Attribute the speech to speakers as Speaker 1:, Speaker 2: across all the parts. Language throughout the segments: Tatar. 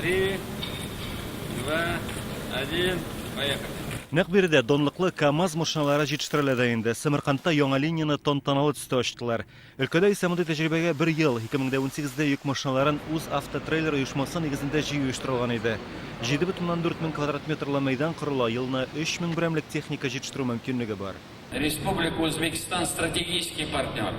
Speaker 1: Три, два, один, поехали.
Speaker 2: Нәкъ биредә данлыклы КАМАЗ машиналары җитештерелә дә инде. Сәмәркандта яңа линияне тантаналы төстә ачтылар. Өлкәдә исә мондый тәҗрибәгә бер ел, 2018-дә йөк машиналарын УзАвтотрейлер оешмасы нигезендә җыю оештырылган иде. 7,4 мең квадрат метрлы мәйдан корыла, елына 3 мең берәмлек техника җитештерү мөмкинлеге бар.
Speaker 1: Республика Узбекистан стратегический партнер.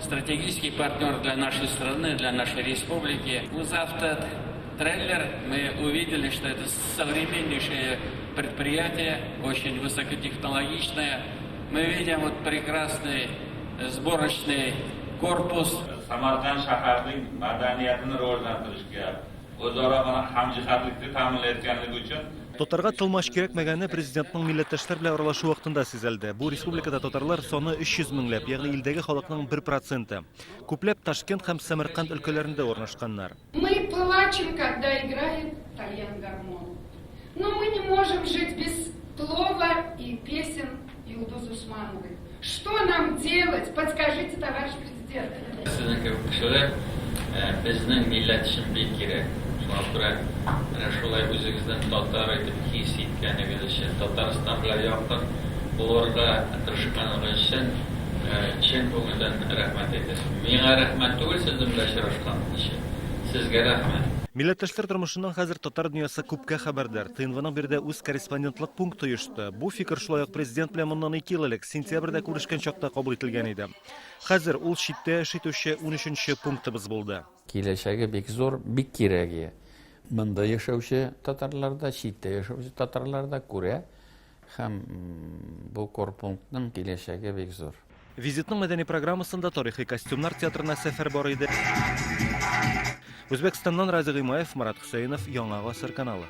Speaker 1: Стратегический партнер для нашей страны, для нашей республики. УзАвтотрейлер, мы увидели, что это современнейшее предприятие, очень высокотехнологичное. Мы видим вот прекрасный сборочный корпус.
Speaker 3: Samarqand shaharining madaniyatini rivojlantirishga, o'zaro mana hamjihatlikni ta'minlayotganligi uchun
Speaker 2: Татарга тылмач кирәкмәгәне президентның милләттәшләр белән аралашу вакытында сизелде. Бу республикада татарлар саны 300 меңләп, ягъни илдәге халыкның 1 проценты. Күпләп Ташкент һәм Сәмәрканд өлкәләрендә урнашканнар.
Speaker 4: Мы плачем, когда играет тальян гармон. Но мы не можем жить без плова и песен Юлдуз Усмановой. Что нам делать? Подскажите, товарищ президент.
Speaker 1: Сезнең кебек кешеләр безнең милләт өчен бик кирәк. Шуңа күрә менә шулай үзегезнең татар итеп хис иткәнегез өчен, Татарстан белән якын булырга тырышканыгыз өчен чын күңелдән рәхмәт әйтәсем. Миңа рәхмәт түгел сезнең белән очрашкан өчен. Сезгә рәхмәт.
Speaker 2: Милләттәшләр тормышыннан хәзер татар дөньясы күпкә хәбәрдар. ТНВның биредә үз корреспондентлык пункты оешты. Бу фикер шулай ук президент белән моннан ике ел элек, сентябрьдә күрешкән чакта кабул ителгән иде. Хәзер ул читтә эш итүче унөченче пунктыбыз булды.
Speaker 1: Киләчәге бик зур, бик кирәге. Монда яшәүче татарлар да, читтә яшәүче татарлар да күрә һәм бу корпунктның киләчәге бик зур.
Speaker 2: Визитның мәдәни программасында тарихи костюмнар театрына сәфәр бар иде. Үзбәкстаннан Радик Гыймаев, Марат Хөсәенов, Яңа гасыр каналы.